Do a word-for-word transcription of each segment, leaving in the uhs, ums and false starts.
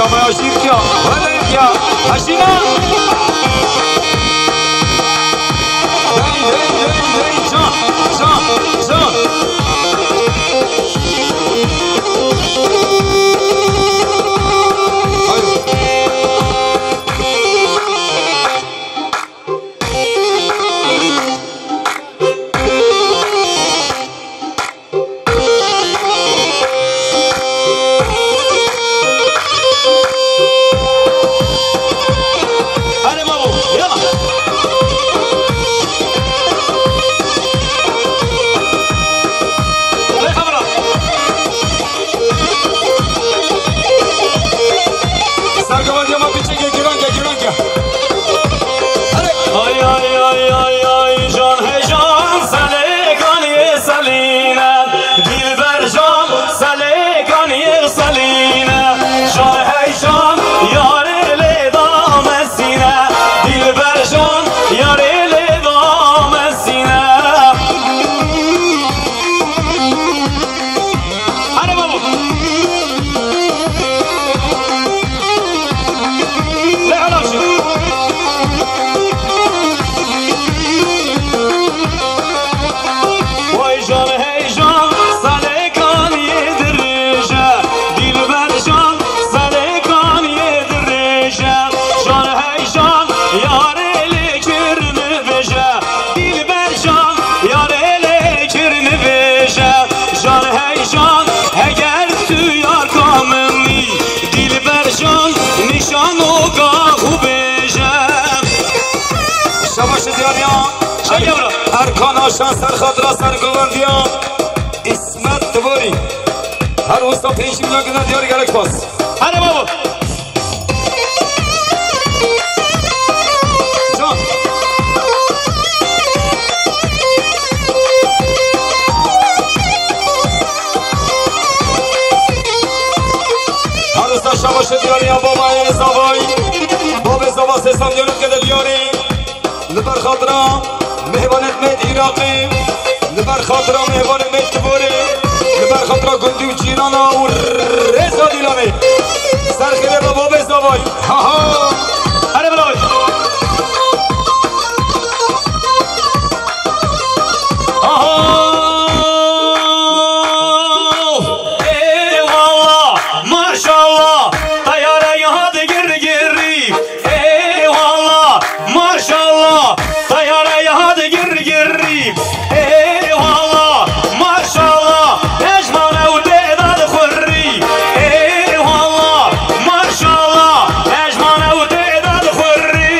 Ama ya şirk ya, hadi ya, haşina. Hey, hey, hey, hey, can, can, can. Haydi. Hadi babo, yalla. Serkava diyama piçeke giranke, giranke. Hadi. Ay, ay, ay, ay, ay, can hey can, selekan ye seline. Dilber can, selekan ye seline. Can hey can, yare le damesine. Dilber can, yare le damesine. Hadi babo. Ne kadar şey? Vay can hey can, selekan yedirije. Dilber can, selekan yedirije. Can hey can, yare le kirni veje. Dilber can, yare le kirni veje. Can hey can, heger tu yar kamilî. Dilber can, nîşano ka xwe bêje. Şabaş diyariya. Çek evra. Erkan Aşan ser xatira sergovendiya. İsmet Tivori. Her usta pêncî milyon gine diyarî gerek bas. Hadi babo. Can. Her usta şabaşê diyarî ya baba ê zavay. Babê zava sê sed milyon gede diyarî. Li ber xatira mêvanê me di Iraqê, li ber xatira mêvanê me di Tiborê, li ber xatira gundî û cîrana û rêza Dîlanê. Ser xêrê be babê zavay. Ha ha. Erê bila wê. Aha. Eyvallah, maşallah, teyare ya digir girî. Eyvallah, maşallah, teyare ya digir girî. Eyvallah, maşallah, nejmane û dê dad xurrî. Eyvallah, maşallah, nejmane û dê dad xurrî.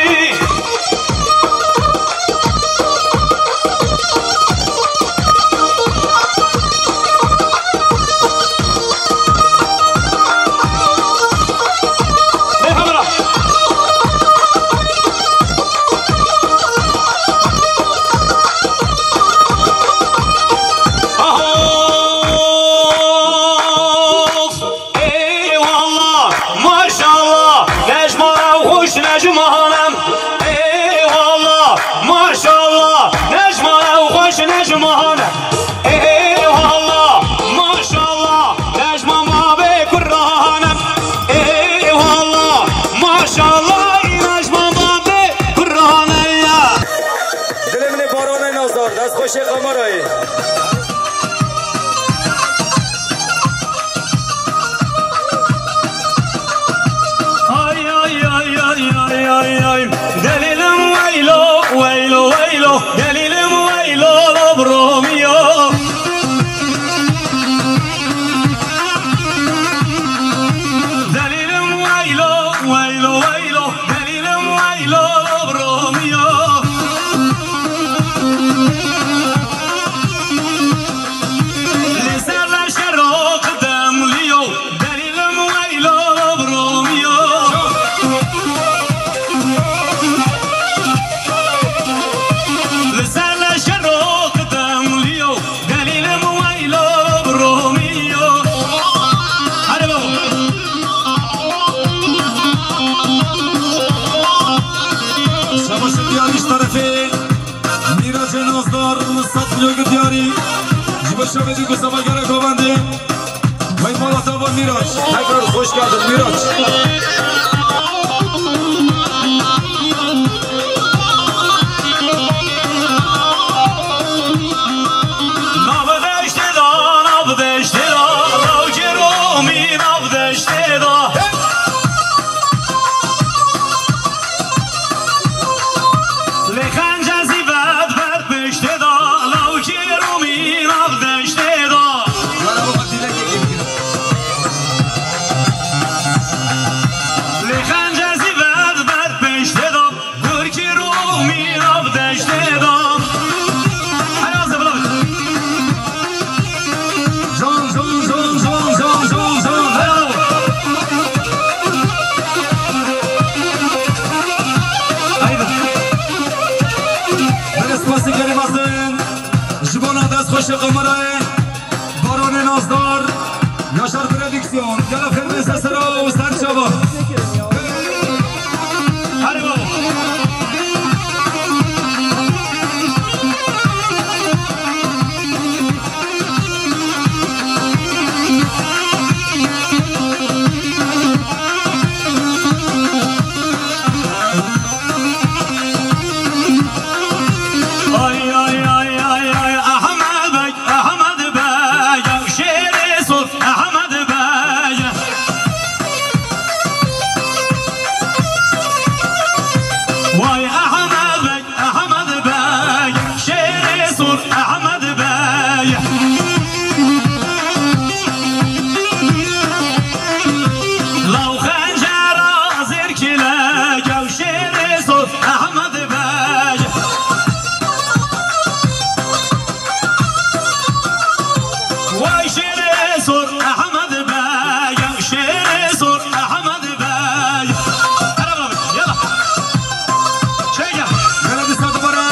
Eyvallah, maşallah, nejmane û xweş nejmanem. Eyvallah, maşallah, nejmane û xweş nejmanem. Eyvallah, maşallah, nejman babê kuranem. Eyvallah, maşallah, nejman babê kuranem ya. Dilê min ê baranê nazar, dest xweşê kamerayê. Ay, ay, ay, ay, ay, ay, ay. Delîlim weylo, weylo, weylo. Delîlim weylo, lobromiyo. Delîlim weylo, weylo, weylo. Delîlim weylo, lobromiyo. Li ser leşkero qedemliyo. Delîlim weylo bromiyo. Li ser leşkero qedemliyo. Delîlim weylo bromiyo. Hadi babo. Şabaşın diyar iş tarafı. Mîracê Nazdar, sed milyon diyarî. Ji bo şevê jî ku seba gerek bavandê. Hey, mala te ve Mîraç. Tekrar hoş geldin Mîraç. Nav deştê de, nav deştê de, lawkê Romî nav deştê de. Lê xence zî vedbert piştê de, lawkê Romî nav deştê de. Lê xence zî vedbert piştê de, Kurkî Romî nav deştê de. Hera zebra. Zon, zon, zon, zon, zon, zon, zon. Hera. Haydi. Belê spasî gelî mezin. Ji bona destxweşê kamerayê. Baranê Nazdar, Yaşar Prodüksiyon, gela xêr bê ser sera û ser çava. Hadi baba. Ay, ay, ay, ay, ay, Ahmet Bey, Ahmet Bey, ya şêrê sor, Ahmet Bey. Vay Ahmet Bey, Ahmet Bey, şêrê sor, Ahmet Bey. Law xencera zêrkile, ya şêrê sor, Ahmet Bey. Vay şêrê sor, Ahmet Bey, şêrê sor, Ahmet Bey. Hadi bakalım, yalla. Şey gel. Gel hadi sen duvara,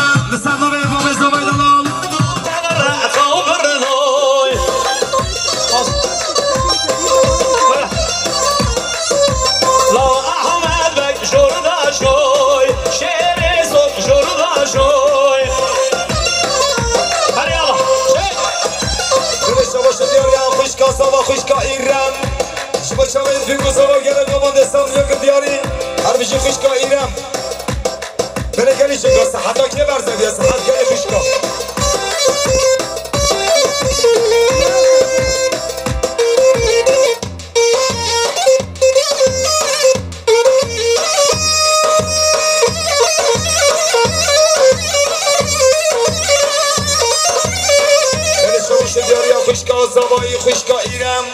sen duvara, baba, zavay dalal. Duvara, kavur, noy. Law Ahmet Bey, Jordaşoy, şêrê sor, Jordaşoy. Hadi yalla, şey. Gülüş savaşı diyor ya, xwişka Sava, xwişka İrem. Ji bo çavên dû ku Sava gelek avan de sal yakın diyarî. Her bijî xwişka İrem. Belê gelî jî ka seheta kê berze diye, sehet gelê xwişka. Belê şewişê diyariya xwişka Zavayî, xwişka Îrem.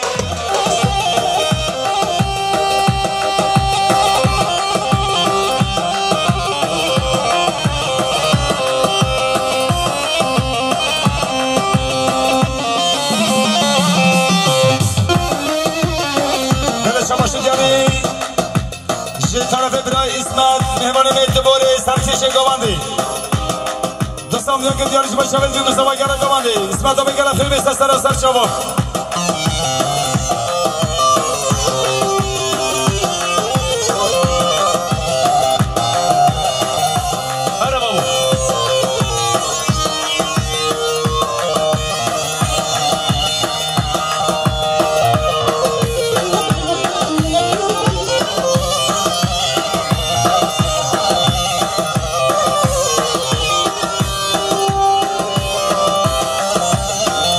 Belê şabaşê diyarî. Ji tarafê birayê Îsmet, mêvanê me Tiborê, serkêşê Govandê. Distan yakın diyar ji bo çavên dû bi zava gere Govandê. Îsmet abi gere xêr bê ser sera ser çava. Here babo.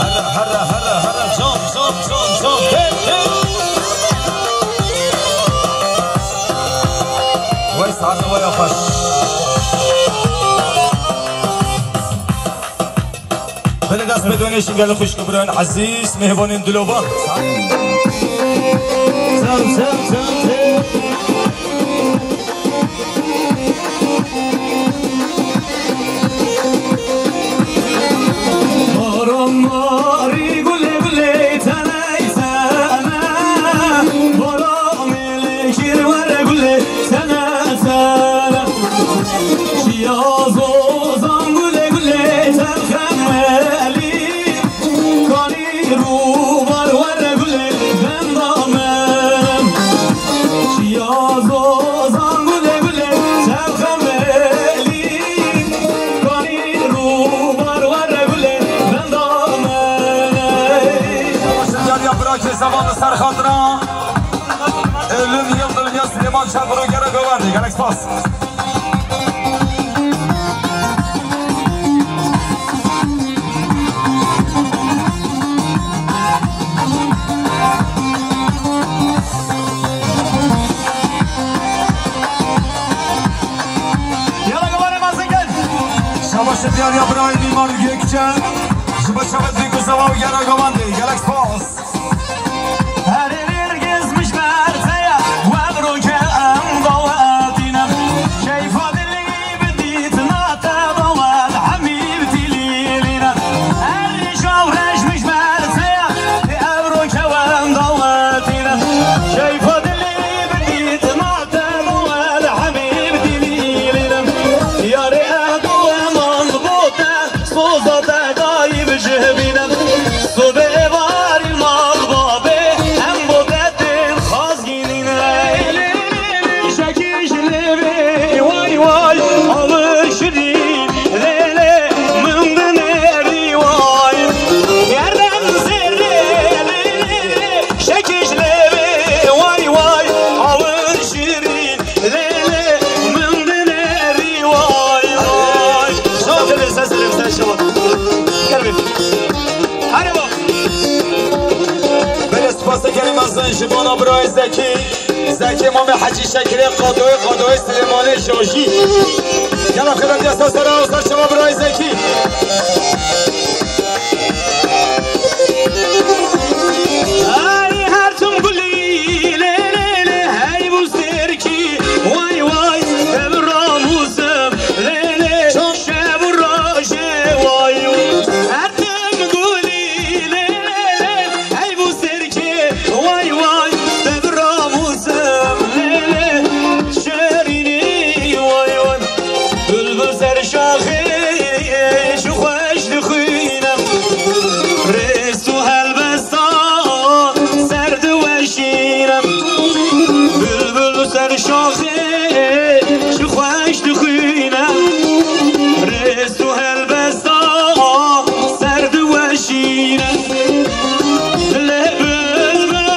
Here, here, here, here, zom, zom, zom, zom. Hey, hey. Vay, saate vay, xweş. Belê dest pê dönê şingel xwişk û birayên ezîz, mêvanên dilovan. Çem, çem, çem, çem. Baran marî gulê gulê teney tene, baran mêlê kir were gulê tene tene. Şiya zozan gulê gulê telxemelî. Kanî rûbar were gulê benda min. Zaman li ser xatira Ölüm Yıldırım ya Süleyman Çakır û gera govendê. Gelek spas. Yala govane mazin gel. Şabaş diyar ya birayê Mîmar Gökçe. Ji bo şewet vê ku zava û gera govendê. Gelek spas. Herêr gezmiş merteye, wevroke em dawetîne. Keyfa dilî bidît nate dawet, hemî bi dilîlîne. Her şav reşmiş merteye, evroke em dawetîne. Keyfa dilî bidît nate dawet, hemî bi dilîlîne. Yarê edo eman bote, soza te dayî bi cihbîne. Sobê êvarî mal babê, em bo te tên xazgînîne. Şekî ji lêvê, way way, awir şirîn, lê lê, min dinêrî way. Yerdem zêrê, lê lê, şekî ji lêvê, way way, awir şirîn. Lê lê min dinêrî way way. Şewa tevê ser serê ser şewa. Gel bir. Hadi bak. Belê spasê gelî mezin ji bona birayê Zekî. Zekî Mamê Hecî Şekirê Qadoyê, Qadoyê Silêmanê Jajî. Gel axire diya ser sera ser şewa birayê Zekî. Ay her tim gulî lê lê lê hey bû serkî way way dev ramûsim lê lê şev û rojê way her tim gulî lê lê lê hey bû serkî way way dev ramûsim lê lê şerînî way way. Bilbil ser şaxê çi xweş dixwîne. Rêz û helbesta ser diweşîne. Bilbil ser şaxê çi xweş dixwîne. Rêz û helbesta ser diweşîne. Dilê bilbil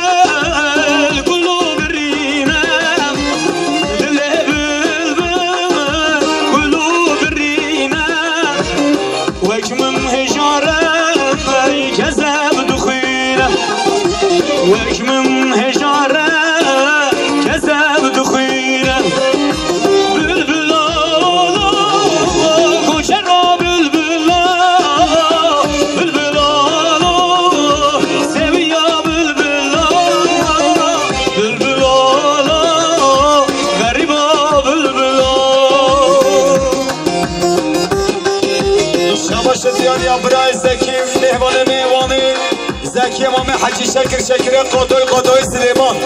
gul û birîne. Dilê bilbil gul û birîne. Wek min hêjare kezeb dixwîne. Wek min hêjare kezeb dixwîne. Bilbilo, koçero bilbilo, bilbilo, sewiya bilbilo, bilbilo, geriba bilbilo. Şabaş diyar ya birayê Zekî, mêhvanê mêhwanê. Zekî Mamê Hecî Şekir Şekirê Qadoy Qadoy Silêman.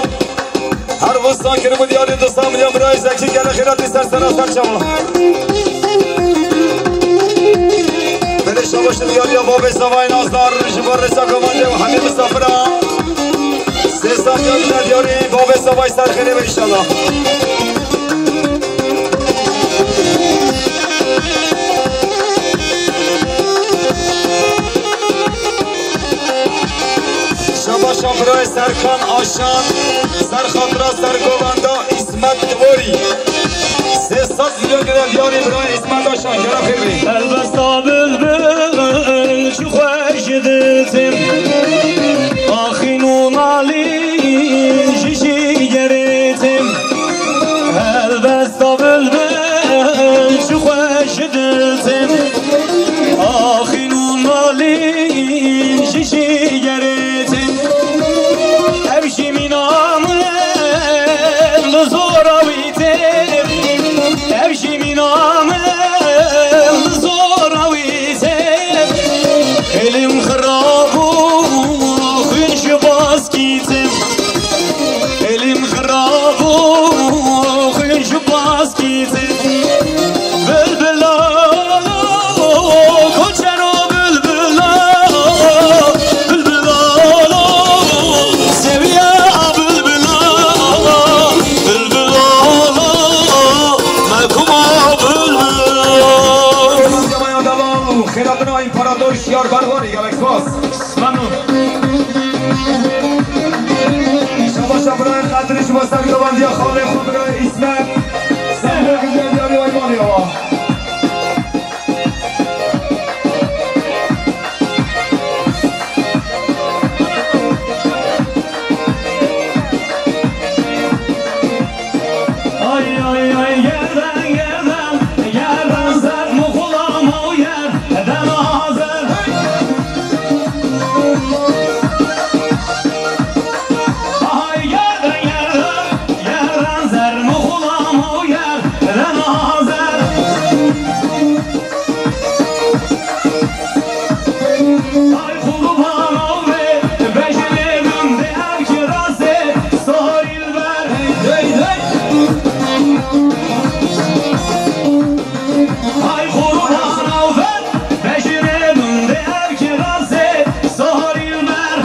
Her wisa kiribû diyarê dostan min ya birayê Zekî gele xêratî ser sera ser çava. Belê şabaş diyar ya babê Zavayê Nazdar ji bo rêza govendê û hemî misafira. Sê sal diyar diyarê babê Zavay ser xêrê be înşallah. Şabaşa birayê Serkan Aşan, ser xatira ser govenda İsmet Divorî. Sê sed milyon lira diyarê birayê İsmet Aşan, gera xêr bê. Helbesta bilbil çi xweş ditim, axîn û nalîn ji jîgerê tim. Helbesta bilbil çi xweş ditim, axîn û nalîn ji jîgerê tim. Ev jî mîna min li zora wî tim, ev jî mîna min li zora wî tim. Êlim xirab û xwîn ji baskî tim. Êlim xirab û xwîn ji baskî tim. Bilbilo, koçero bilbilo, bilbilo, sewiya bilbilo, bilbilo, mekuma bilbilo. Xêratina împarator Şiyar Berwarî, gelek spas. Memnun. Birayê Qedirî ji bo sergilevandiya xalê xwe birayê Îsmet. Sergilevandiya diyarî Aymanê wa. Ay, ay, ay, gerden, gerden, gerden zer muxulama û gerden azer. Ay, gerden, gerden, gerden zer muxulama û gerden azer. Ay, qurbana ve bejnê min de ev kirasê sarî li ber. Hey, hey, hey. Ay, qurbana ve bejnê min de ev kirasê sarî li ber.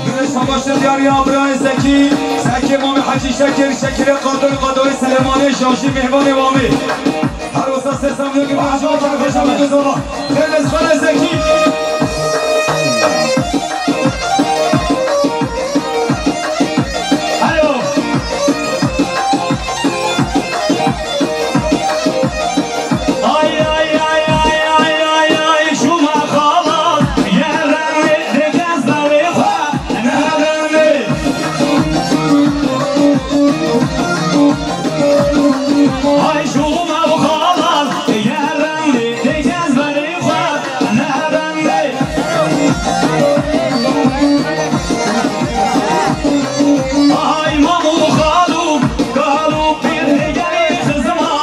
Birê şabaşe diyar ya birayê Zekî, Zekî Mamê Hecî Şekir, Şekirê Qadir, Qadoyê Silêmanê, Jajî Mêvanê Wamê. Her wisa sê samiyo ki Merhaba, merhaba, merhaba. Xêr, xêr, Zekî. Alo. Ay, ay, ay, şuma xalas, yerrenê de gez berê xwe. Ay, şûma û xalas, yerrenê de gez berê xwe, neherrenê. Ay, mam û xal û kal û pîr, de gelê xizima,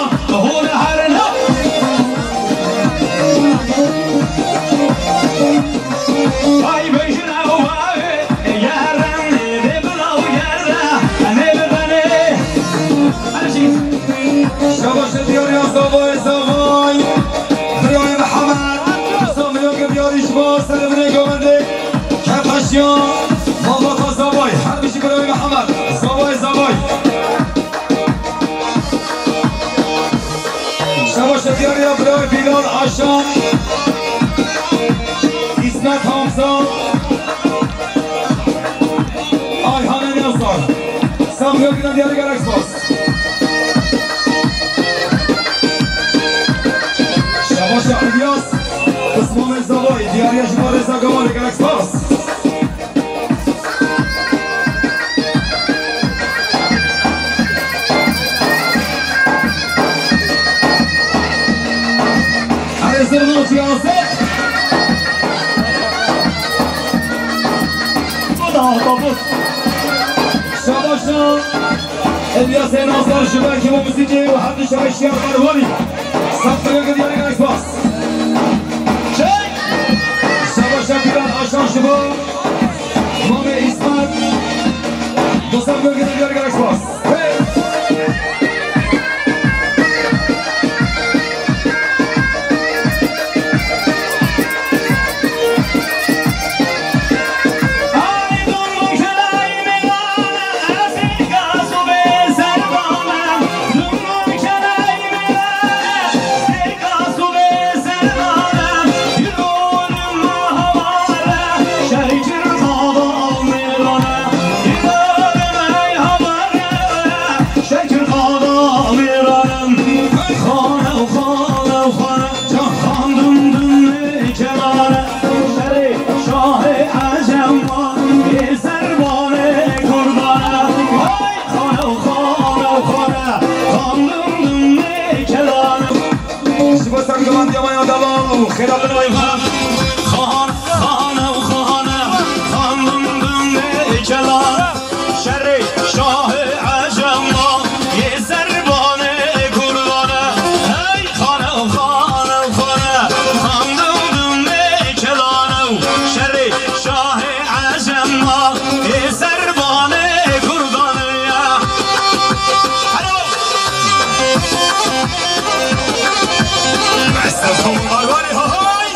hûn herna. Ay, bejin ew bavê, yerrenê de bila û yerre, ne bibene. Şabaşê diyar ya zavayê zavay. Birayê Mihemed. Qisa milyonke diyarî ji bo serevinê govendê. Kefeşiya malbata zavay. Her bijî birayê Mihemed. Zavayê zavay. Şabaşê diyar ya birayê Bilal Aşan. İsmet Hamza. Ayhan Enyasar. Qisa milyonke diyarî, gelek spas. Şabaşa İlyas, Osmanê Zavayî, diyariya ji bo rêza gavan, gelek spas. Erê zirna siyaset. Bu da otobüs. Şabaşa. Elyas Enazdar ji ber kêma muzîkê û her du şaşiya Merwanî. Saf milyonke diyarî, gelek spas. Çek! Şabaşa Bilal Aşan ji bo Mamê Îsmet. Du saf milyonke diyarî, gelek spas. Hey! Şekir qada mêranim, xane û xane û xane, xandim dimê kenare, şerê şahê Ecem wa, ê serbanê Kurdane. Hay xane û xane û xane, xandim dimê kenare. Ji bo sergilevandiya me ya delal û xêra din. Xan, xane û xane, xandim dimê kenare. Şerê şahê Ecem wa, yê serbanê Kurdane. Hey xane û xane û xane, xandim dimê kelane û şerê şahê Ecem wa, yê serbanê Kurdane ya. Helo! Estağfurullah, vay hay!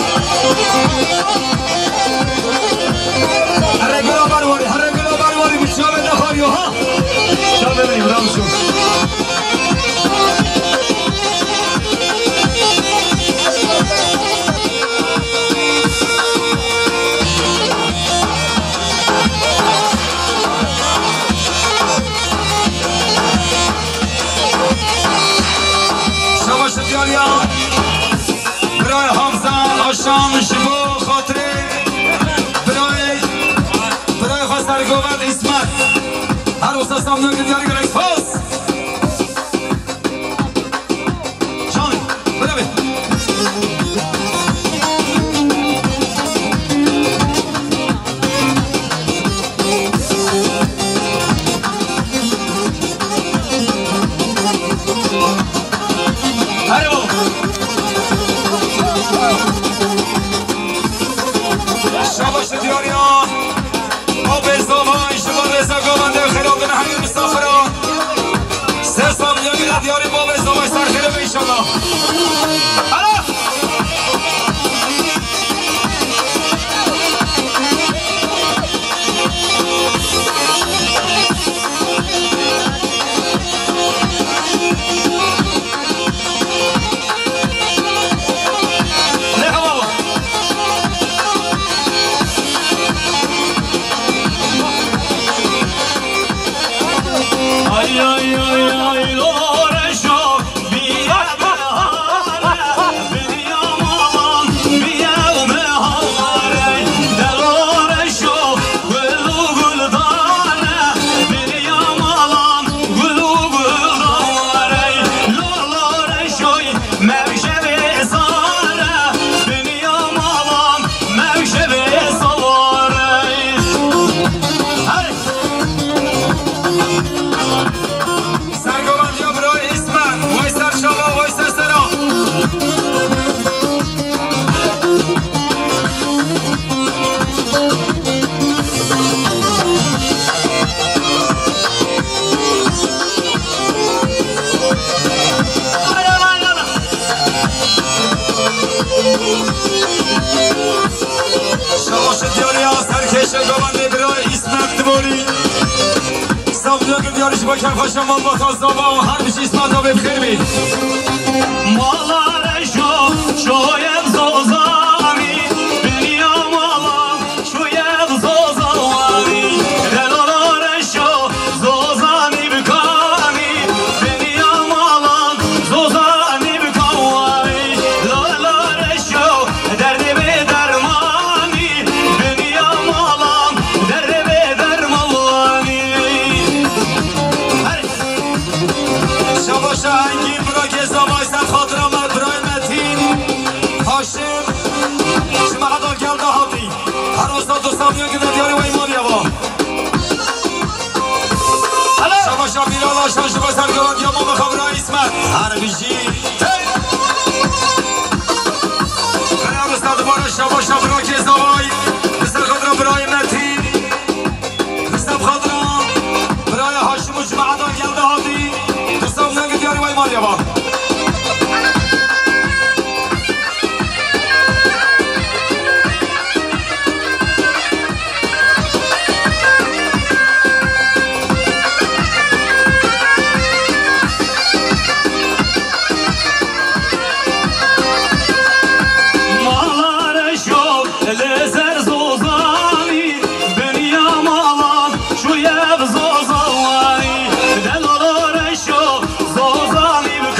Birayê Hamza Aşan ji bo xatirê birayê, birayê xwe sergovend Îsmet. Her wisa samnok diyarî gerek spas. Şanê, birevê. Hero. Şabaş diyariya. Babê Zava, ji bo rêza govendê xêra bin hemî misafiran. Sê sal yek diyarî babê Zava ser xêrê be înşallah. Hero. Sergovendiya bira Îsmet, vay ser şava, vay ser sera. Şabaş diyariya serkêşe govendê bira Îsmet Diborî. Sabiya diyarî ji bo kêfxweşa malbata Zava û her bijî Îsmeta bê bi xêr bî. Mala reşo şoyev zozanî, dinya mala şoyev zozanî. Delala reşo zozanî bikanî, dinya mala zozanî bikanî. Lala reşo derdê bê dermanî, dinya mala derdê bê dermanî. Her Şabaşa Engîn, bira Gezavay, ser xatira me, birayê Metîn, Haşim, ji me heda gel de hatî. Her wisa dostan diyan ki de diyarî wey maliye va. Şabaşa Bilal Aşan, ji bo sergovendiya mama xwe bira Îsmet. Her bijî. Hey! Bira wisa dibara şabaşa bira Gezavay. Li ser xatira birayê Metîn. Li ser xatira birayê Haşim û cemaeta gel de hatî. Dostan diyan ki diyarî wey maliye va. Mala reşo li ser zozanî, dinya mala şoyev zozanî. Delala reşo zozanî bi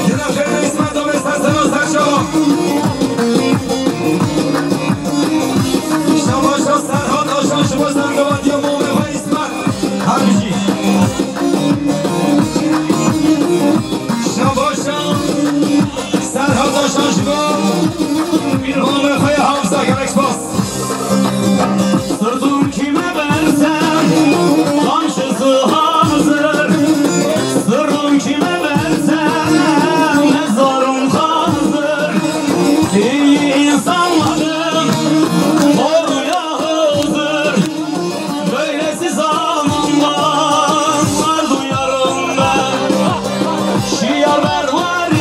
Yine xêr, Îsmet, dame ser sera ser şeva. Şebaşa Serhat Aşan ji bo sergovendiya mamê xwe Îsmet. Her bijî. Şebaşa Serhat Aşan ji bo mamê xwe ya Hamza, gelek spas. Sırtım kime versen, kamçısı hazır. Sırrım kime versen, mezarım hazır. İyi insanların koruya hazır. Böylesi zamanlar duyarım ben. Şiar ver var,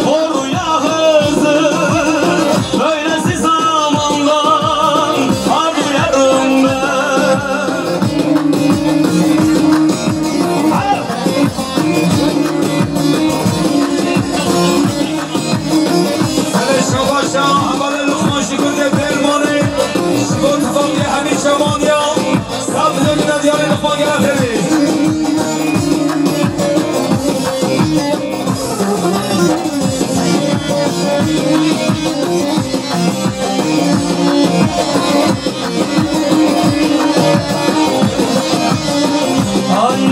koruya hazır. Böylesi zamanlar duyarım ben. Hele şabaşa, hevalê Luqman ji gundê Dermanê, ji bo tifaqê hemî çeman ya, saf dibin diyarê Luqman gele xêrê. Ay,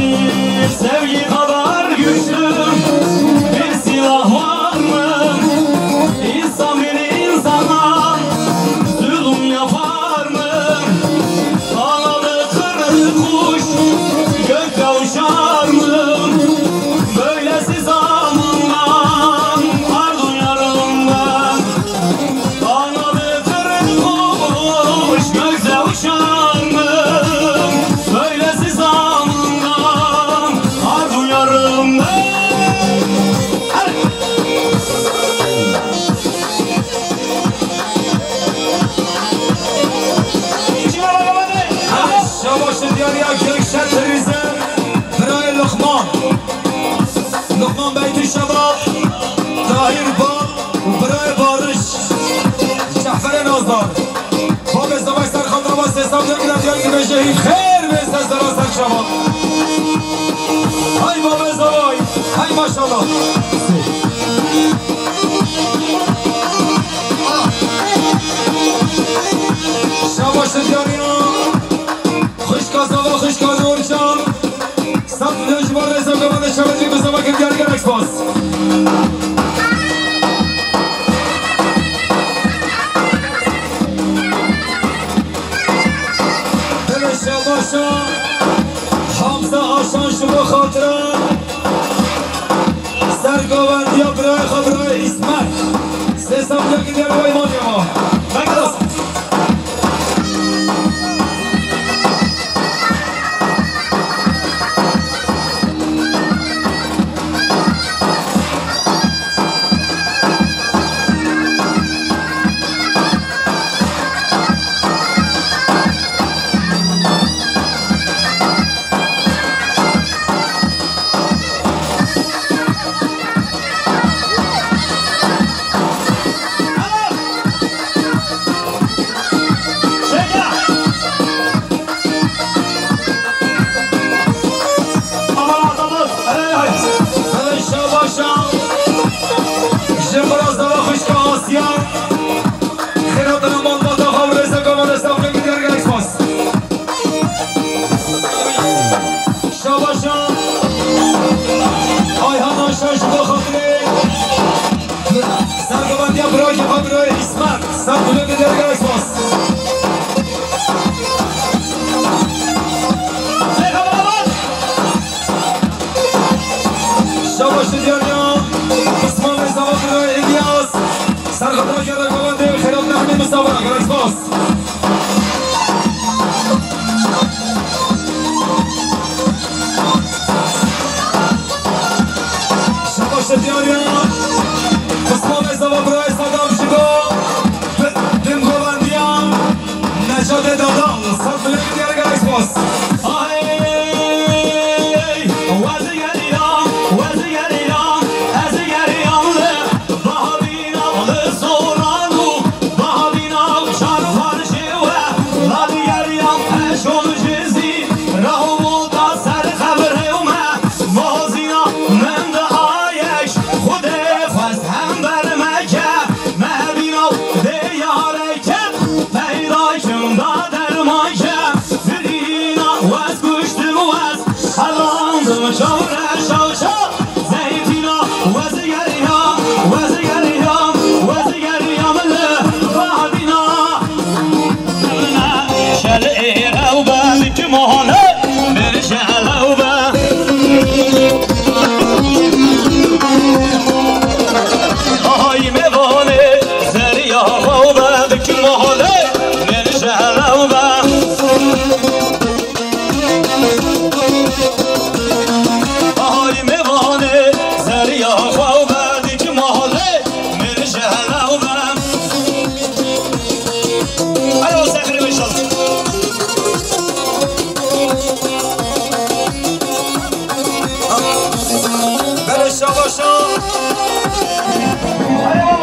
sevgi kadar güçlü bir silah var mı? İnsan bir insana zulüm yapar mı? Kanadı kırık kuş gökte uçar mı? Böylesi zamanlar duyarım ben. Kanadı kırık kuş gökte uçar mı? Böylesi zamanlar duyarım ben. Şabaş diyariya Gökşen Tirize, birayê Luqman. Luqman Beytü Şaba, Tahir Bal û birayê Barış. Cehferê Nazdar. Babê Zavay ser xatira me sê sed diyar giran diyar giran jehî xêr bê ser sera ser şaba. Hay babê Zavay, hay maşallah. Şabaş diyariya. Xwişka Zava, xwişka Nûrcan. Sed milyon ji bo rêza Gavadê Şevekê bi Zava kir diyar gelek spas. Dilê şabaşa Hamza Aşan ji bo xatira sergovendiya birayê xwe birayê Îsmet. Sê sed milyon gidiyor bu iman ya. Bekle. Şawre şawşa zeytîna, wezigeriya, wezigeriya, wezigeriya min li Badîna. Şel êrew be, dikimane, min şelew be. Ay mêvanê, zeriya xew be, dikimane, min şelew be. Ay mêvanê, zeriya xwe be, dikimane, min jehlew be. Alo, Seferê Weşan. Belê şabaşa. Alo.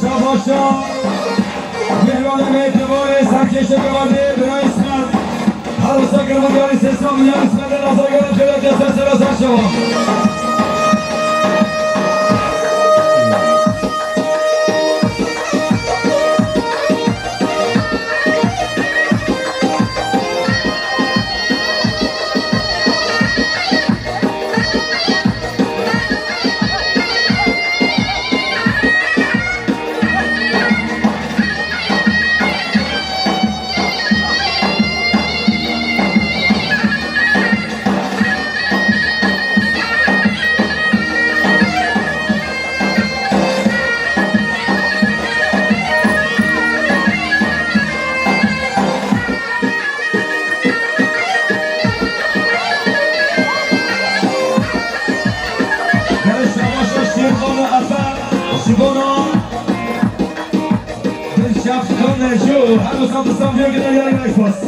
Şabaşa. Mêvanê me, kevanê serkêşê kevandê, birayê Îsmet. Her wisa kerem diyarê Sêsran, diyarê Îsmetê, Nazargara, Celaletê, ser sera ser şeva. Gelek şabaş e Şêrvan û Efe ji bona Dilşad Xan Neco, her wisa distan vê gine gelek gelek spas.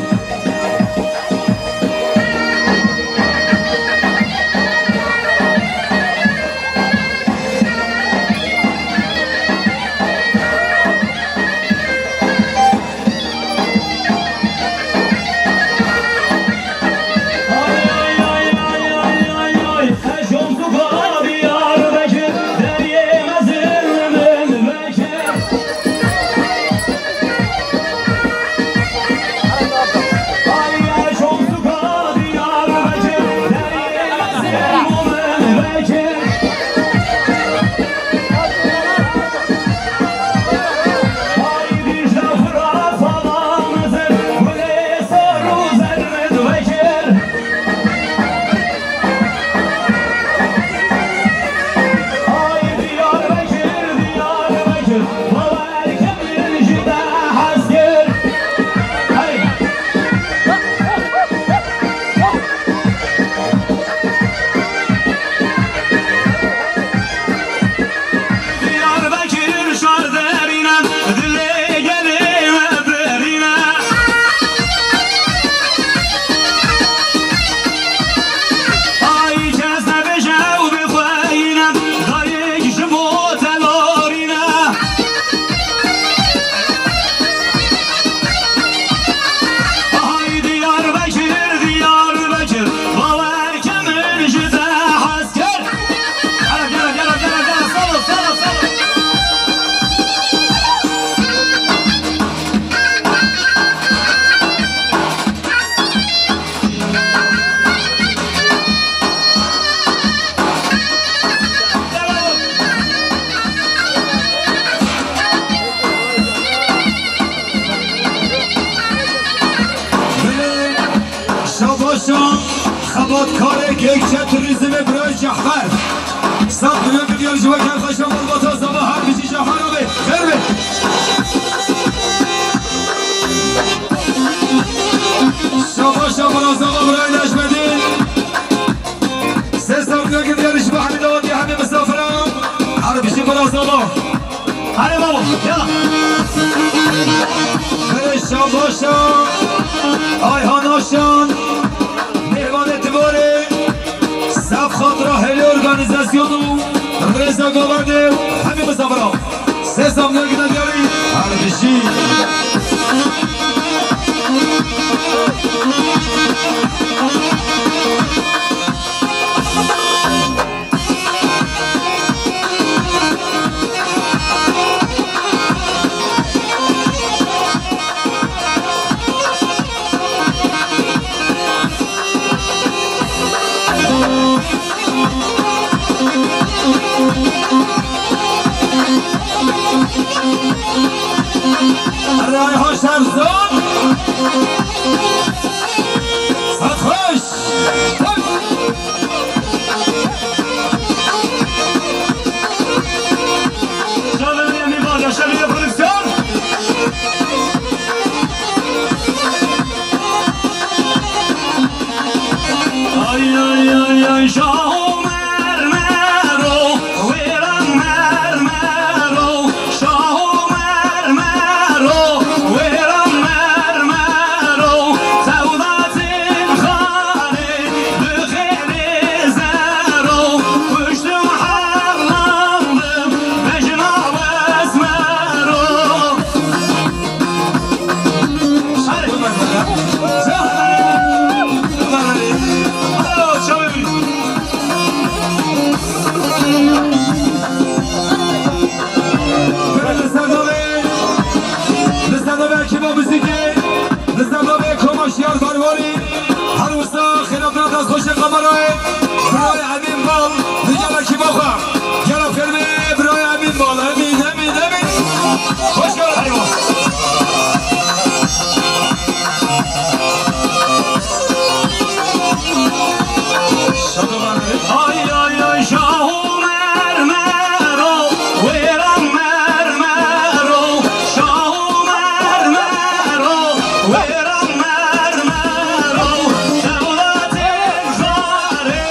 Bizi biraz ama. Hadi baba, yala. Bereşan Başan, Ayhan Aşan, Mehman Etibarê, Sef Xatira Hêlê Organîzasyonu, Rêza Gavardê, hemî misafira. Sesam ne giden yarî, her bir şey. Rayhan Şerzan. Sarhoş. Şaviye Mimarya, Şaviye Prodüksiyon. Ay, ay, ay, ay, şaho mermero, wêran mermero. Şaho mermero, wêran mermero, tewdatên xanê, bi xêrê zero, kuştim herlandim, bejna wesmero. Hadi. Hadi, çabuk. Li ser navê, li ser navê ekîba muzîkê, li ser navê Koma Şiyar Barwarî, her wisa xêra bira destxweşê kamerayê, birayê Emîn Bal, li gel ekîba xwe. Gel fêrmê birayê Emîn Bal, Emîn, Emîn, Emîn. Hoş geldin. Ay, ay, ay, şaho mermero, wêran mermero, şaho mermero, wêran mermero, dewletê xarê,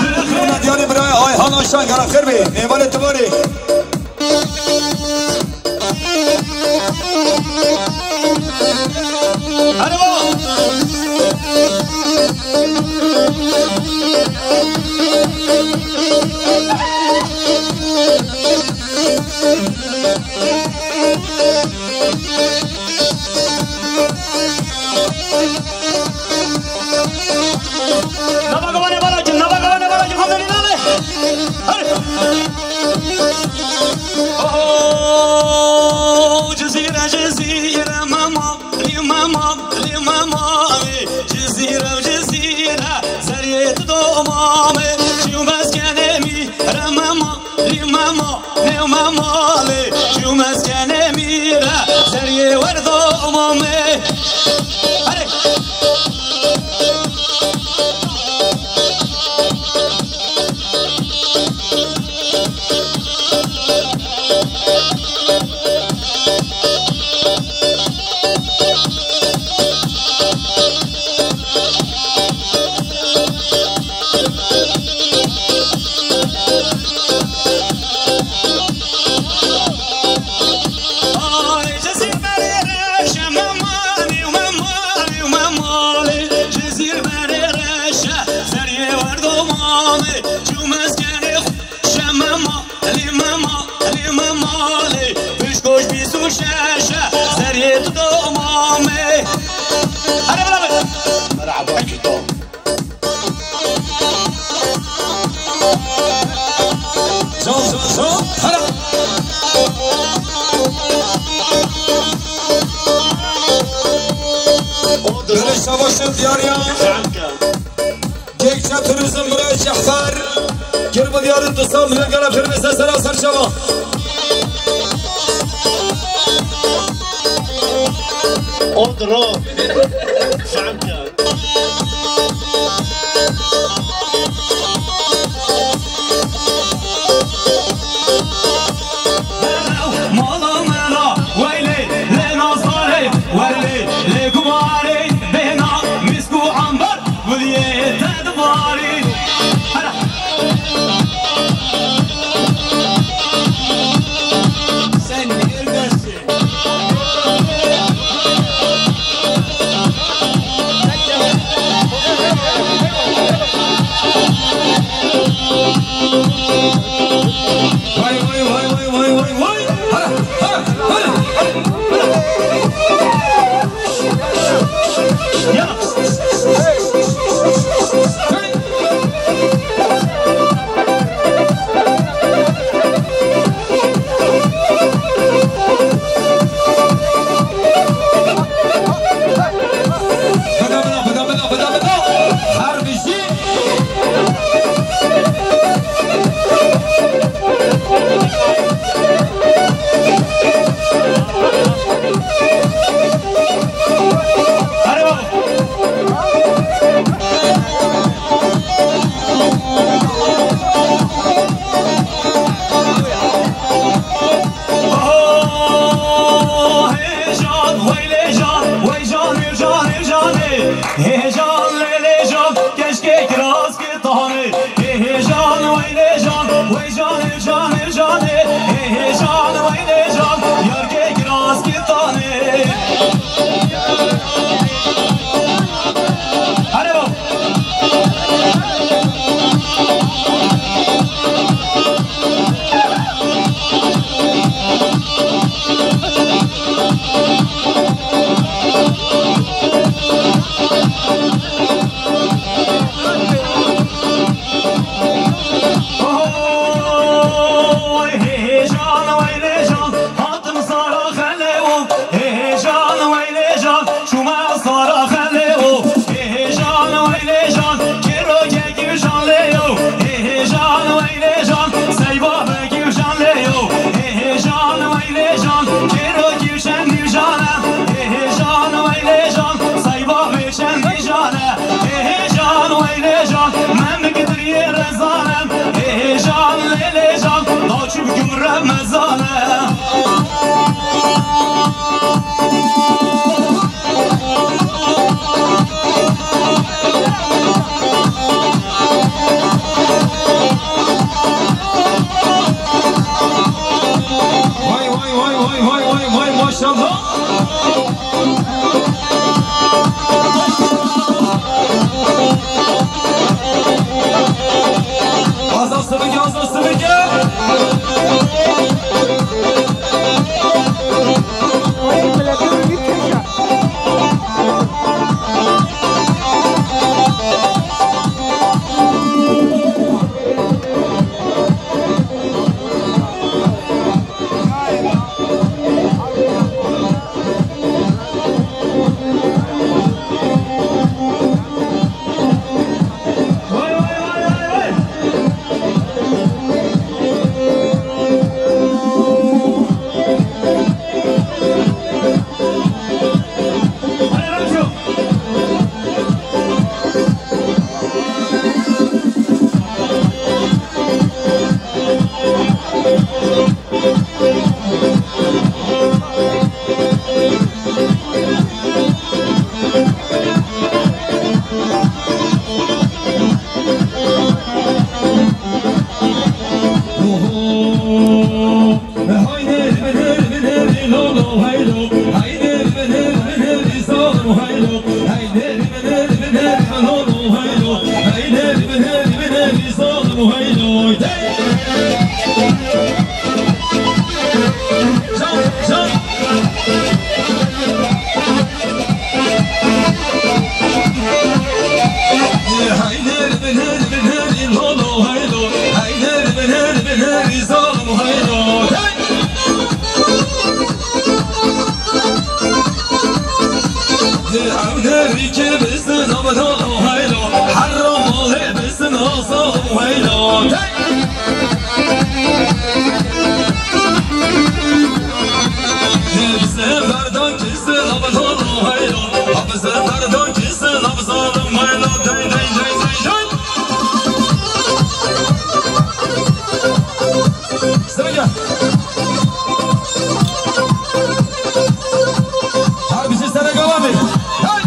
bi xêr. Diyarê birayê Ayhan Aşan, gera xêr bê, mêvanê Tivarê. Hadi baba. Nava gavanê bala cin, nava gavanê bala cin, hamdê lîlanê. Hadi. Oh, Cizîre, Cizîre, mema, lî mema, lî mema, ê. Cizîre, Cizîre, zeriyê tu domamê, çiyo meskenê mî, re mema, lî mema, lî mema, lê, çiyo meskenê mî, re zeriyê werdo mamê. Hadi. Merhaba, Kito. Can, can, can, hara. Böyle savaşın diyar ya. Gökçe Turizm buraya Cehfer. Gir bu diyarın tutsam, bir kere firmese selam serçava. Odro. Şanka. Mala mela, weylê, lê nazarê, werlê, lê gumarê, bêhna, misk û amber, guliyê te dibarî. Hera. Weylê jan, seyva ve kî jan lê yo. Hê hê jan, weylê jan, kêro kî çendî jan e. Hê hê jan, weylê jan, seyva ve çendî jan e. Hê hê jan, weylê jan, memik diriyê rezan e. Hê hê jan, lê lê jan, daçû gumre mezan e. Vay, vay, vay, maşallah. Az, az tabii ki, az, az tabii ki. Sırıca. Her bizi sene devam et. Hey!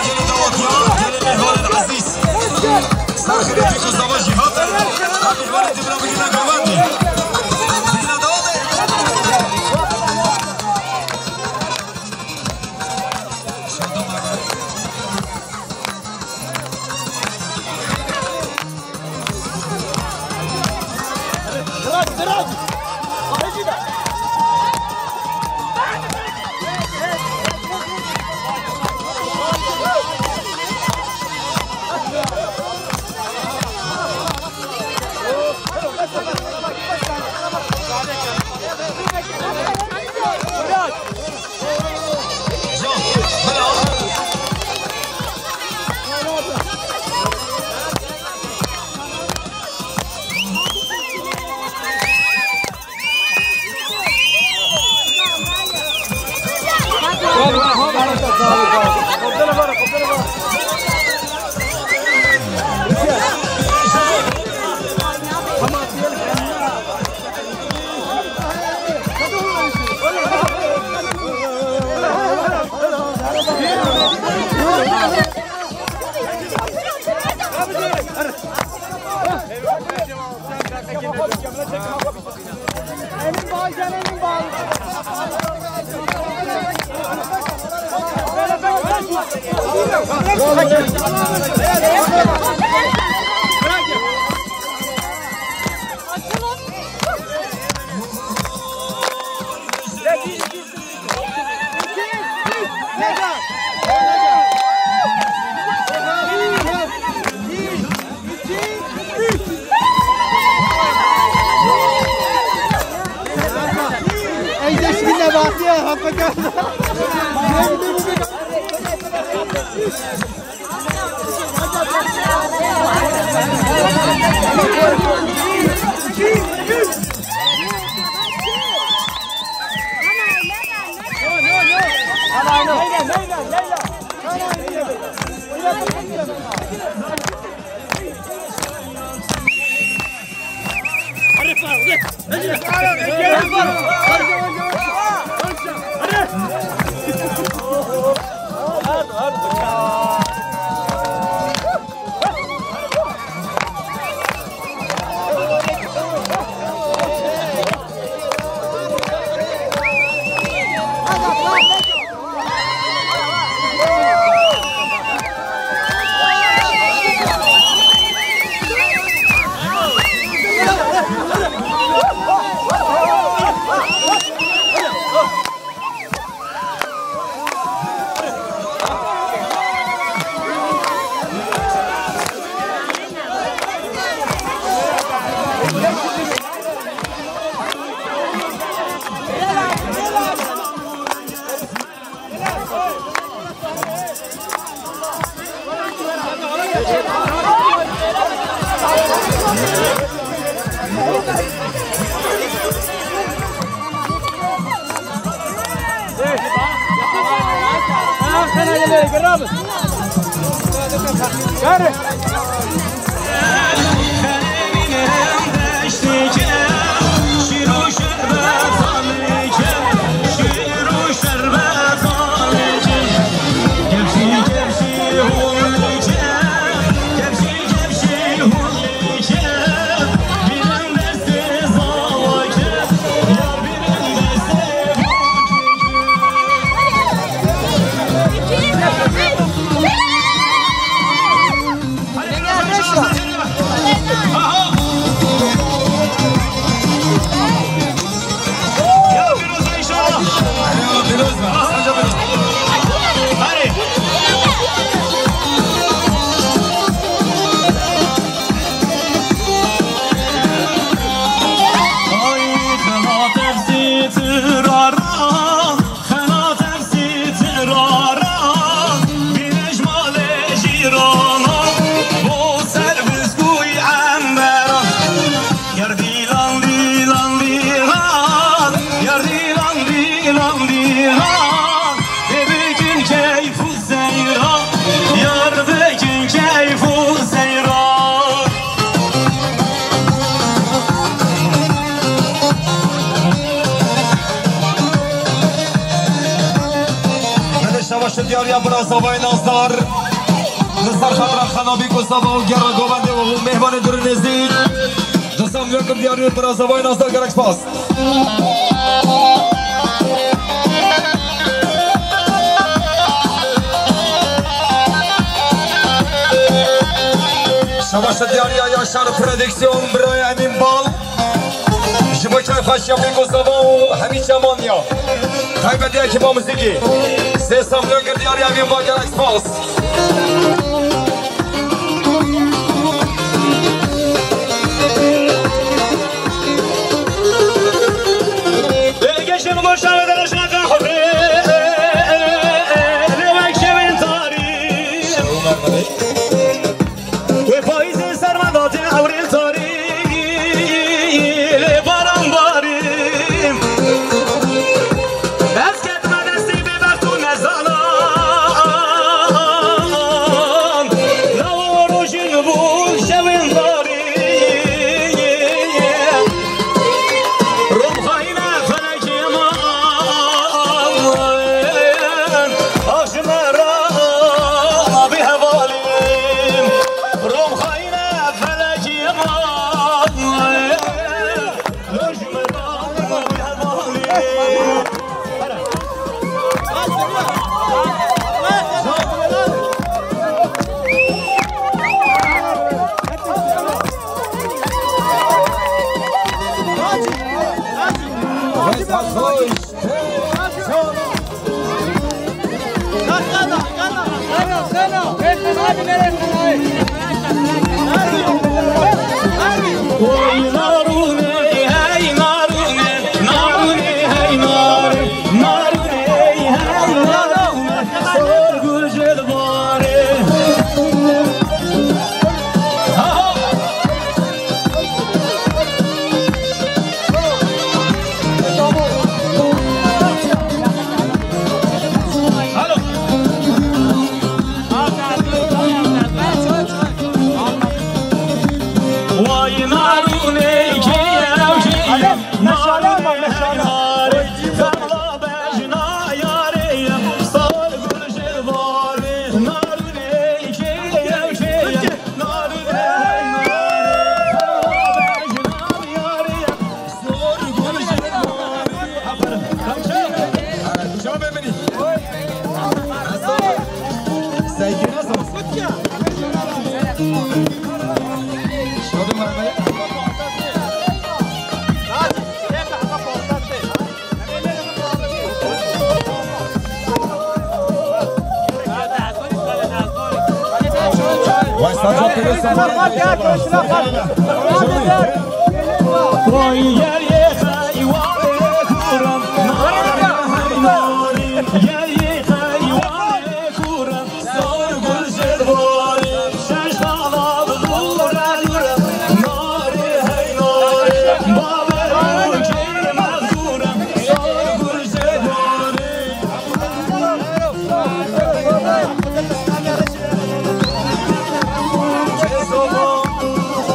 Gelê dawetiyan, gelê mêhmanên ezîz. Ser xilêtî ku zava jî hatin. Mêhmanên dî bila bigirine govendî. Bigirine dawamê. Ey, deştî nebatiye, hapaka. Diyariya Birazavayê Nazdar. Li ser xatira Xanabî ku sava û gera govendê û mêhvanê dûr û nêzîk. Di Samlok diyariya Birazavayê Nazdar, gelek spas. Şabaş diyariya Yaşar Prodüksiyon, biraya Emîn Bal. Ji bo keyfxweşiya pêk û sava û hemî çeman ya. Taybetî ekipa muzîkî. Sê Samlok diyariya Emîn Bal, gelek spas. Gelişim boşa ve dalışına kahve. Lewek şevin tarih. Wê payîzê serma datê ewrên tarî, lê baran barî. Ez ketime destê bêbext û nezanan, lawa rojîn bû şewên tarî. Rom xayîne felekê min, ax ji me re bî hevalî. Rom xayîne felekê min, ax ji me re bî hevalî.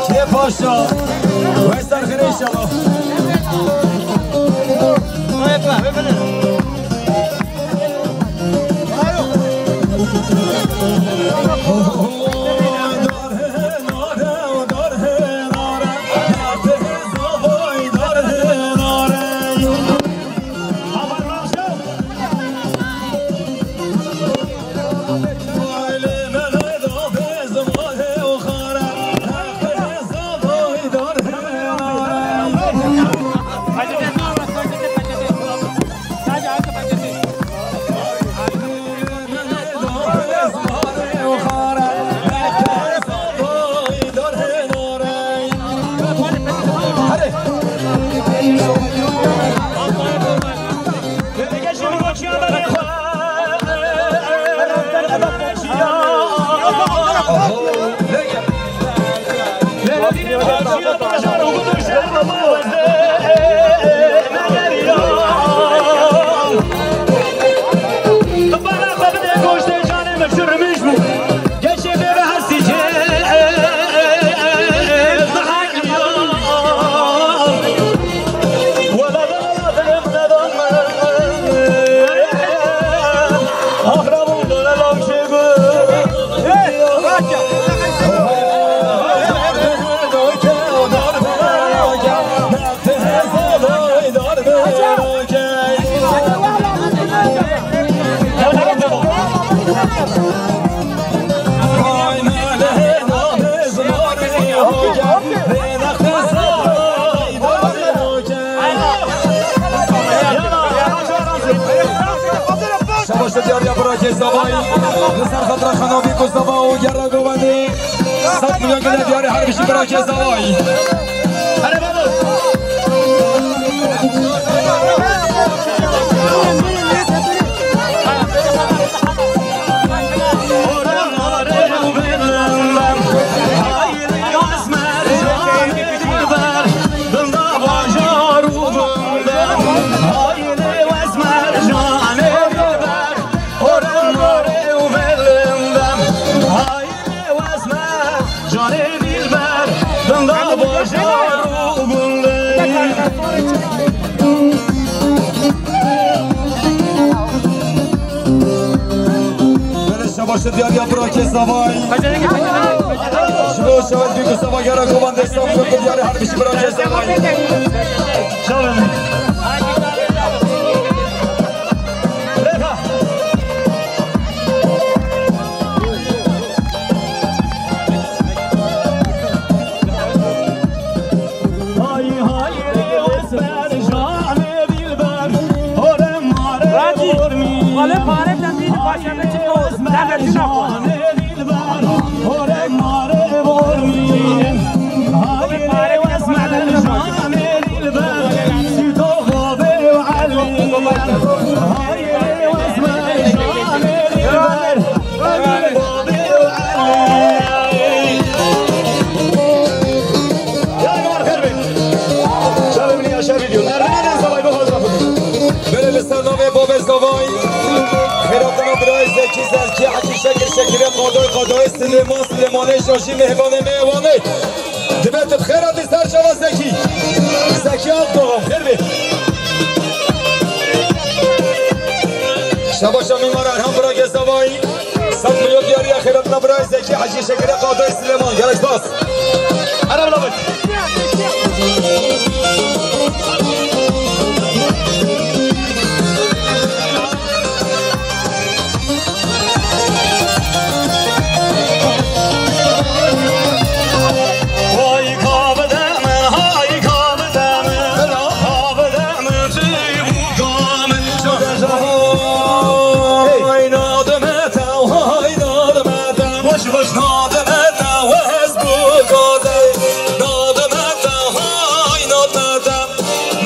Kê paşa, we ser xêr inşallah. Diyariya bira Kezavay. Li ser xetra Xanabî ku Zava û Gera Govendê. Sed milyon gele diyarê her bijî bira Kezavay. Hele babo. Canê dilber, dinda bajar û gundê. Belê şabaşê diyariya bira Kezavay. Ji bo şewet bî ku Zava Gera Govendê saf ku diyarê her bijî bira Kezavay. Şabaş. Radî, wale pare tendî başa ne çi ko, ne vercîna ko. Belê li ser navê Bavê Zavay. Xêratina birayê Zekî Zelkî, Hecî Şekir Şekirê, Qadoy Qadoyê, Silêman Silêmanê, Şaşî Mêvanê Mêvanê. Dibe tu bi xêr hatî ser çava Zekî. Zekî Akdogan, xêr bê. Şabaşa mîmar Erhan bira Gezavayî. Sed milyon diyariya xêratina birayê Zekî, Hecî Şekirê, Qadoyê Silêman. Gelek spas. Hele bila bik.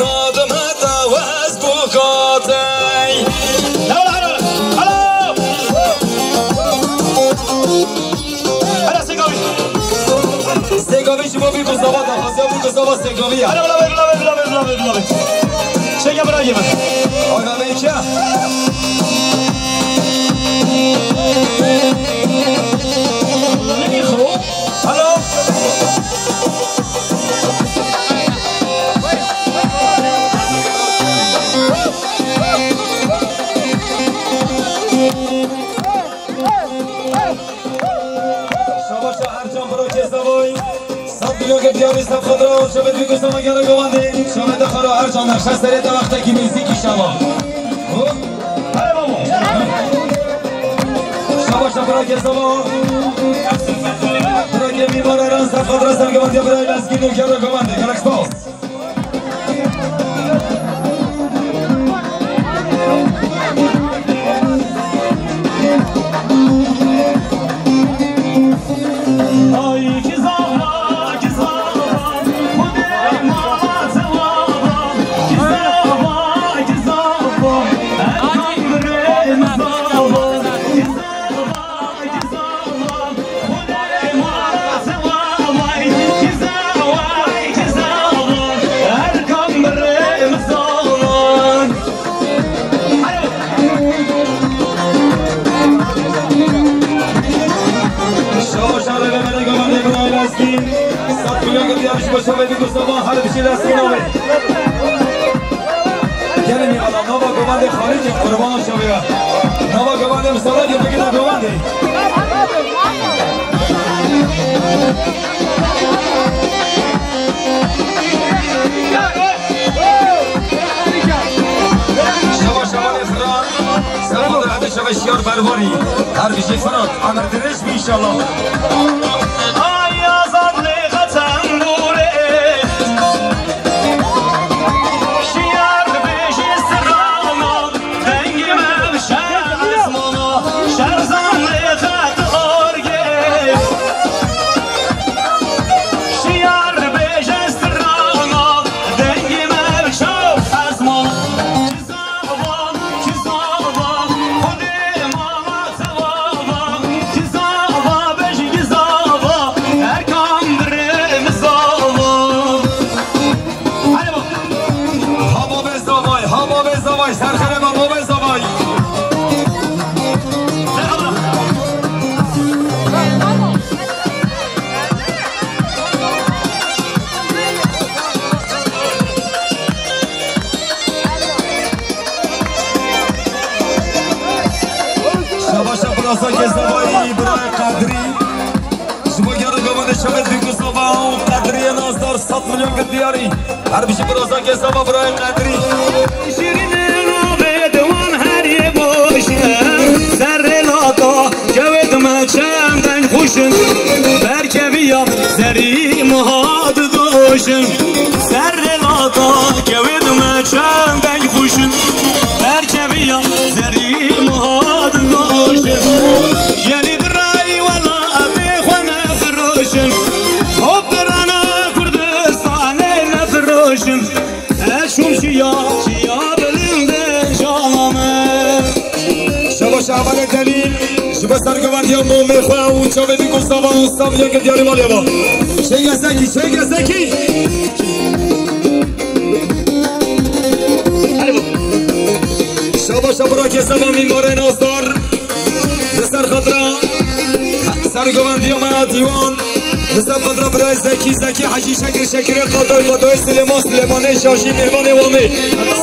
Nadime te wez bû katey. Hele, hele, hele. Hele Sêgavî. Sêgavî ji bo bî ku zava daxwaziya bû ku zava Sêgavî ya. Hele, bila bê, bila bê, bila bê, bila bê, bila bê. Çeke bira ye min. Ay, ben belki ya. Neyxo. Hello. Şabaşa Ercan bro Kezavoy. Sed milyon ge diyarî sefxadra şabet bî ku sema gere govandê. Şabet xara Ercan nexşe serê de wextekî muzîkî şaba. Hop. Şabaşa bira Kezava. Bira Kemî var Eren sefxadra ser govandê bira Lezgî nû gere govandê. Gelek spas. Gelin ya, nava govandê xaricê qurbana şewiya. Nava govandê misala ki bigina govandê. Şeva şeva Fırat. Sen bu da hadi şeva şiyar bervari. Her bir şey Fırat. Anlatırız mı inşallah? Ay azadlığa tembure. Şiyar beşi sırana. Dengime şer. Ser xereba Momê Zavay. Şabaşa birasa Gezavayî, birayê Qedrî. Ji bo gera gavandê şevê Bîgû Zava û Qedriyê Nazdar sed milyon gir diyarî. Her bijî birasa Gezava birayê Qedrî. Şirînê navê diwan her yê baş e. Serrê lata kewê dime çend deng xweş in. Berkeviya zerî muha didoşin. Serrê lata kewê dime çend deng xweş in. Berkeviya zerî muha didoşin. Yenî birayî welatê xwe nefiroşin. Hop birana Kurdistanê nefiroşin. Ez çûm çiya, çiya bilind e cana me. Şabaş Emelê Delîl, ji bo sergovendiya Momê xwe û çavê Bîgû Zava û Samiyê gir diyarî malê ve. Çêge Zekî, çêge Zekî. Şabaş Burakê Zava mîmarê Nazdar. Li ser xatira sergovendiya me ya dîwan. Li ser xatira birayê Zekî, Zekî Hecî, Şekir, Şekirê Qatoy, Qatoyê Silêman, Silêmanê Şaşî, mêvanê Wamê.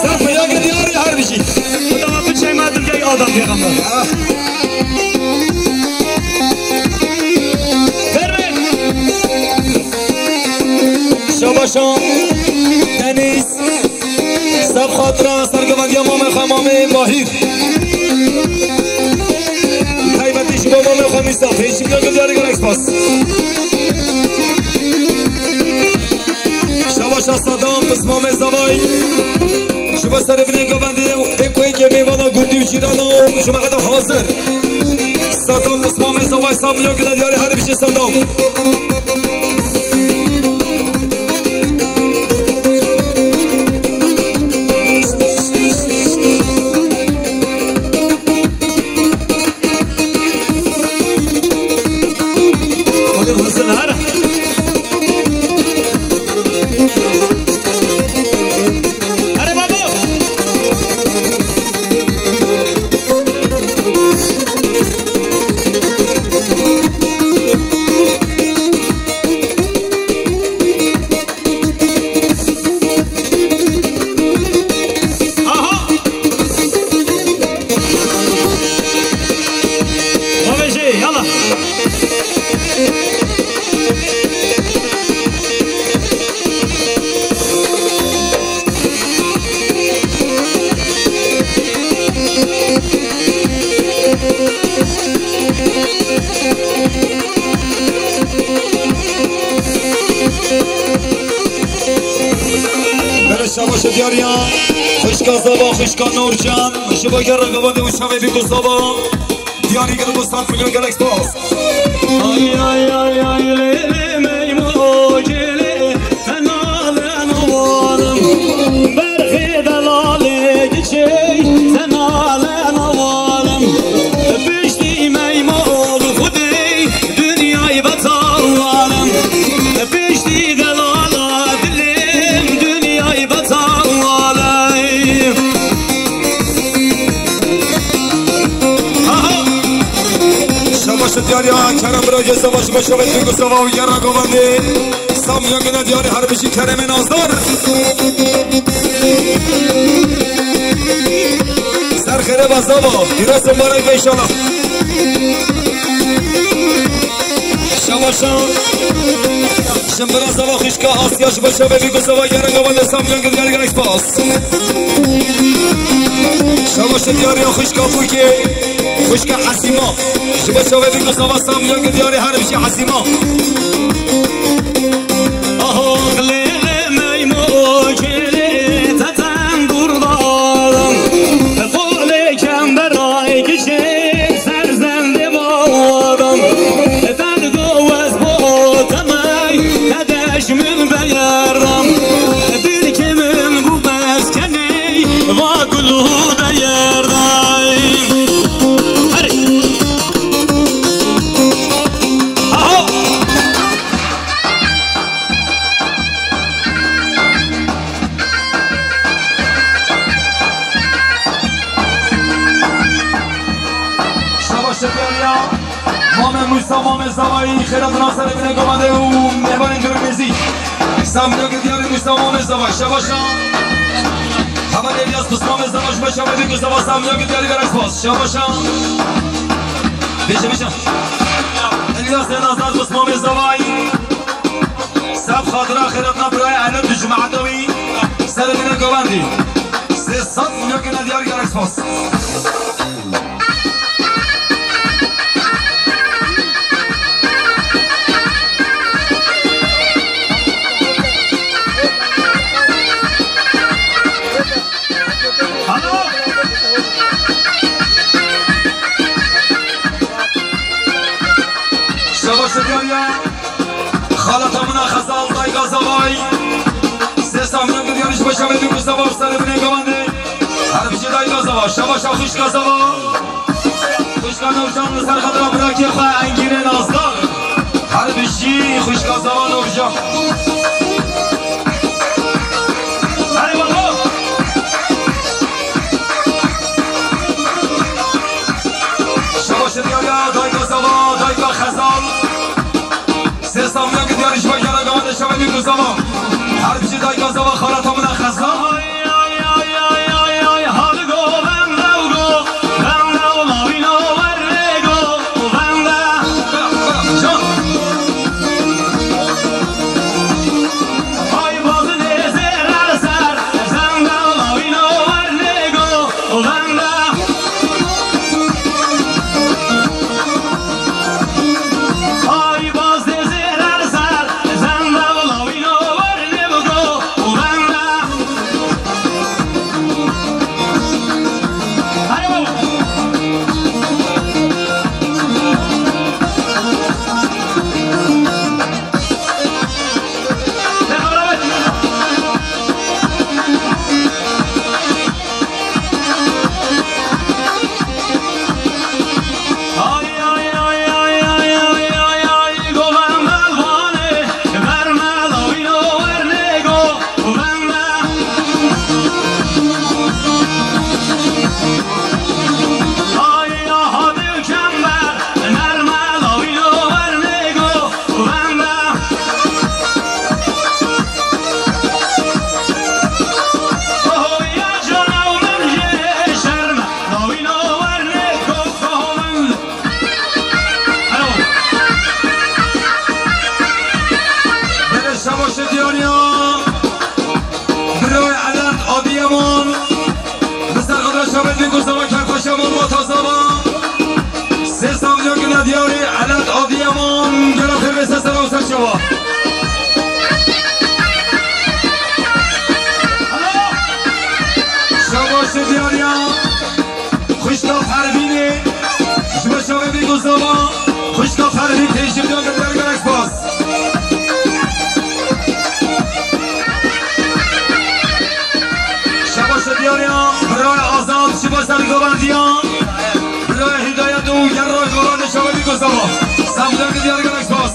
Ser xwe ya gir diyarî her bijî. Xuda biçe me dilgey Adam pêxember. Ah. Ferme. Şabaşan Deniz. Ser xatira sergovendiya mamê xwe, mamê Mahîr. Taybetî ji bo mamê xwe Mîsta. Pêncî milyon gir diyarî, gelek spas. Şabaşa Sadam, pismamê Zavay. Ji bo serê binê govendê û ê ku êkê mêvana gundî û cîrana û ji me re hazir. Sadam, pismamê Zavay, sed milyon gir diyarî, her bijî Sadam. Aha! Babêjê, yala. Bere şabaş diyariya, xwişka Zava, xwişka Nurcan, ji bo gera gavandê û çavê Bîgû Zava. Diyarî gel bo sed milyon, gelek spas. Ay, ay, ay, ay, lê, lê, meymo, gelê, tenale, novalim. Berxê delalê, kiçey, tenale, novalim. Piştî meymo, xudê, dinyayê betal walim. Piştî delala, dilêm, dinyayê betal walim. Aha! Şabaş diyariya, Kerem bira Gezava, şabaş, şabaş, Bîgû Zava û gera govendê. Samiyê gine diyarî, her bijî Keremê Nazdar. Ser xêrê be Zava, pîroz û mubarek be înşallah. Şabaşan. Jimbira Zava, xwişka Asya, ji bo çavê Bîgû Zava, gera gavandê, sed milyon gir diyarî, gelek spas. Şabaş diyariya xwişka Bûkê, xwişka Hesîma. Ji bo çavê Bîgû Zava, sed milyon gir diyarî, her bijî Hesîma. Aho, lê, lê, meymo, gelê, teten durdalım. Qolê kemberay kişê, ser zendê bawadan. Ferdo ez bo temay, tedeş min beyerdam. Dilkê min bû meskenê, va gul û beyerdayî. Herê. Aha! Mamê Zavayî, xêra dina serê binê govendê û mêvanên girêk nêzî. Samînakê diyarî Musa Mamê Zavayî, şebaşa. Heval Elyas Musa Mamê Zavayî, ji bo şevê bî ku Zava Samînakê diyarî gelek spas. Şebaşa. Bêje, bêje. Elyas Nazar Musa Mamê Zavayî. Seb xatira xêra dina birayê Elet û cemaeta wî. Serê binê govendî. Sê sed milyon gine diyarî gelek spas. Alo. Şebaşê diyariya. Xaleta min a Xezal, dayka Zavayî. Sê sed milyon gine diyarî ji bo şevê bî ku Zava û serê binê govendê. Her bijî dayka Zava, şebaşa xwişka Zava. Xwişka Nûrcan li ser xatira birakê xwe Engînê Nazdar. Her bijî xwişka Zava Nûrcan. Erê babo. Şebaşê diyariya dayka Zava, dayka Xezal. Sê samiya ki diyarî ji bo gera govendê şevê bî ku Zava. Her bijî dayka Zava, xaleta min a Xezal. Belê şebaşê diyariya. Birayê Elat Adiyeman. Bi ser xwe de şevê bî ku Zava, keyfxweşiya malbata Zava. Sê samiya gine diyarî Elat Adiyeman. Gelo xêr bê ser sera û ser çava. Şebaşê diyariya. Xwişka Pervînê, ji bo şevê bî ku Zava, xwişka Pervîn tê ji diyar gelek spas. Şebaşê diyariya, birayê Azad, ji bo sergovendiya, birayê Hidayet û gerra goranê şevê bî ku Zava. Samînakê diyar gelek spas.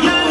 Gel